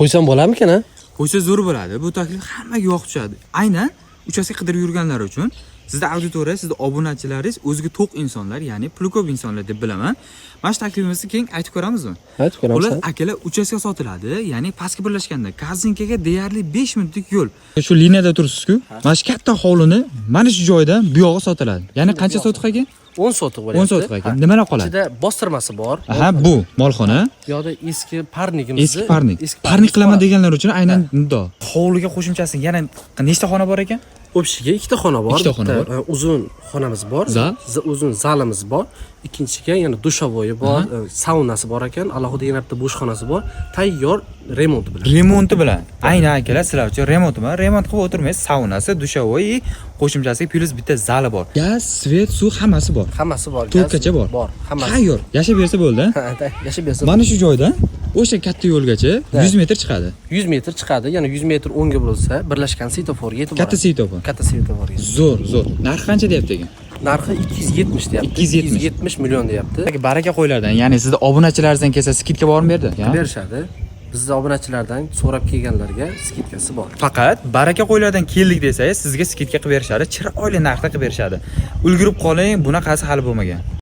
Qo'ysam bo'larmikan, a? Qo'ysa zo'r bo'ladi. Bu taklif hammaga yoqib tushadi. Aynan uchastka qidirib yurganlar uchun. Sizda auditoriya, sizda obunachilaringiz o'ziga to'q insonlar, ya'ni puli ko'p insonlar deb bilaman. Mana shu taklifimizni keyin aytib ko'ramizmi? Aytib ko'ramiz. Xullas, akalar, uchastka sotiladi, ya'ni pastga birlashganda Korzinkaga deyarli 5 minutlik yo'l. Shu liniyada turibsiz-ku. Mana shu katta hovlini mana shu joydan bu yog'i sotiladi. Ya'ni qancha sotix aka? 10 sotix bo'lyapti. 10 sotix aka. Nimalar qoladi? Ichida bostirmasi bor. Aha, bu molxona. Bu yoqda eski parnikimiz. Eski parnik. Parnik qilaman deganlar uchun aynan muddao. Hovliga qo'shimchasi yana nechta xona bor ekan? Общий ga ikkita xona bor. Ikkita xona Bitta, uzun xonamiz bor. Zal? Uzun zalimiz bor. Ikkinchisiga yana душевой i bor, saunasi bor ekan. Alohida yana bitta bo'sh xonasi bor. Tayyor remonti bilan. Remonti bilan. Aynan, akalar, sizlar uchun remont bilan. Remont qilib o'tirmaysiz. Saunasi, душевой, qo'shimchasi плюс bitta zali bor. Gaz, свет, suv hammasi bor. Hammasi bor. Gaz Tokkacha bor. Bor, hammasi. Tayyor. Yashab bersa bo'ldi. Ha, yashab bersa. Mana shu joydan o'sha katta yo'lgacha 100 metr chiqadi. 100 metr chiqadi. Yana 100 metr o'ngga burilsa, birlashgan svetoforga yetib Katta boradi. svetofor. Katta svetoforga. Zo'r, zo'r. Narxi qancha deyapti ekan? Narxi 270 deyapti. 270. 270 million deyapti. Baraka qo'ylardan, ya'ni sizni obunachilaringizdan kelsa скидка bormi bu yerda? Berishadi. Bizni obunachilardan so'rab kelganlarga скидка si bor. Faqat baraka qo'ylardan keldik desangiz, sizga скидка qilib berishadi, chiroyli narxda qilib berishadi. Ulgurib qoling, bunaqasi hali bo'lmagan.